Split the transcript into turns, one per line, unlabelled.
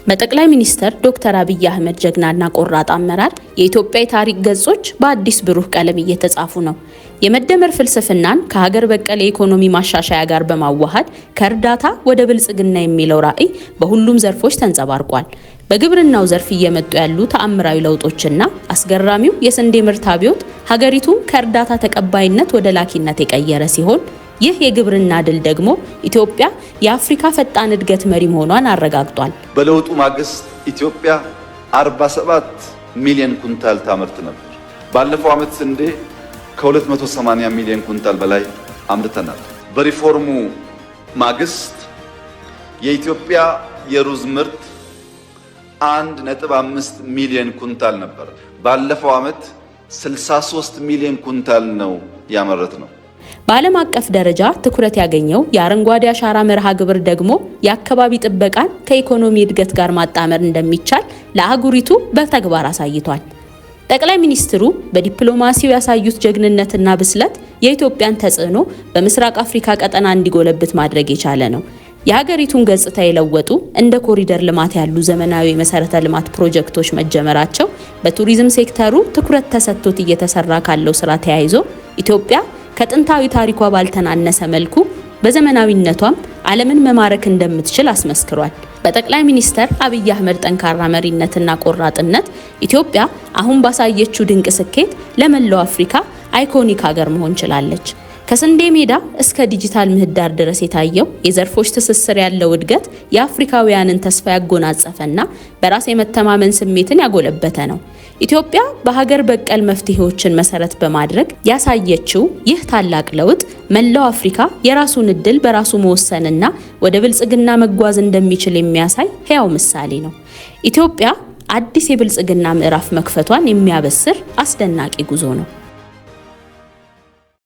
በጠቅላይ ሚኒስትር ዶክተር አብይ አህመድ ጀግናና ቆራጥ አመራር የኢትዮጵያ የታሪክ ገጾች በአዲስ ብሩህ ቀለም እየተጻፉ ነው። የመደመር ፍልስፍናን ከሀገር በቀል የኢኮኖሚ ማሻሻያ ጋር በማዋሃድ ከእርዳታ ወደ ብልጽግና የሚለው ራዕይ በሁሉም ዘርፎች ተንጸባርቋል። በግብርናው ዘርፍ እየመጡ ያሉ ተአምራዊ ለውጦችና አስገራሚው የስንዴ ምርት አብዮት ሀገሪቱን ከእርዳታ ተቀባይነት ወደ ላኪነት የቀየረ ሲሆን፣ ይህ የግብርና ድል ደግሞ ኢትዮጵያ የአፍሪካ ፈጣን እድገት መሪ መሆኗን አረጋግጧል።
በለውጡ ማግስት ኢትዮጵያ 47 ሚሊዮን ኩንታል ታመርት ነበር። ባለፈው ዓመት ስንዴ ከ280 ሚሊዮን ኩንታል በላይ አምርተናል። በሪፎርሙ ማግስት የኢትዮጵያ የሩዝ ምርት 1.5 ሚሊዮን ኩንታል ነበር። ባለፈው ዓመት 63 ሚሊዮን ኩንታል ነው ያመረትነው።
በዓለም አቀፍ ደረጃ ትኩረት ያገኘው የአረንጓዴ አሻራ መርሃ ግብር ደግሞ የአካባቢ ጥበቃን ከኢኮኖሚ እድገት ጋር ማጣመር እንደሚቻል ለአህጉሪቱ በተግባር አሳይቷል። ጠቅላይ ሚኒስትሩ በዲፕሎማሲው ያሳዩት ጀግንነትና ብስለት የኢትዮጵያን ተጽዕኖ በምስራቅ አፍሪካ ቀጠና እንዲጎለብት ማድረግ የቻለ ነው። የሀገሪቱን ገጽታ የለወጡ እንደ ኮሪደር ልማት ያሉ ዘመናዊ የመሰረተ ልማት ፕሮጀክቶች መጀመራቸው፣ በቱሪዝም ሴክተሩ ትኩረት ተሰጥቶት እየተሰራ ካለው ስራ ተያይዞ ኢትዮጵያ ከጥንታዊ ታሪኳ ባልተናነሰ መልኩ በዘመናዊነቷም ዓለምን መማረክ እንደምትችል አስመስክሯል። በጠቅላይ ሚኒስተር አብይ አህመድ ጠንካራ መሪነትና ቆራጥነት ኢትዮጵያ አሁን ባሳየችው ድንቅ ስኬት ለመላው አፍሪካ iconic ሀገር መሆን ችላለች። ከስንዴ ሜዳ እስከ ዲጂታል ምህዳር ድረስ የታየው የዘርፎች ትስስር ያለው እድገት የአፍሪካውያንን ተስፋ ያጎናጸፈና በራስ የመተማመን ስሜትን ያጎለበተ ነው። ኢትዮጵያ በሀገር በቀል መፍትሄዎችን መሰረት በማድረግ ያሳየችው ይህ ታላቅ ለውጥ መላው አፍሪካ የራሱን እድል በራሱ መወሰንና ወደ ብልጽግና መጓዝ እንደሚችል የሚያሳይ ሕያው ምሳሌ ነው። ኢትዮጵያ አዲስ የብልጽግና ምዕራፍ መክፈቷን የሚያበስር አስደናቂ ጉዞ ነው።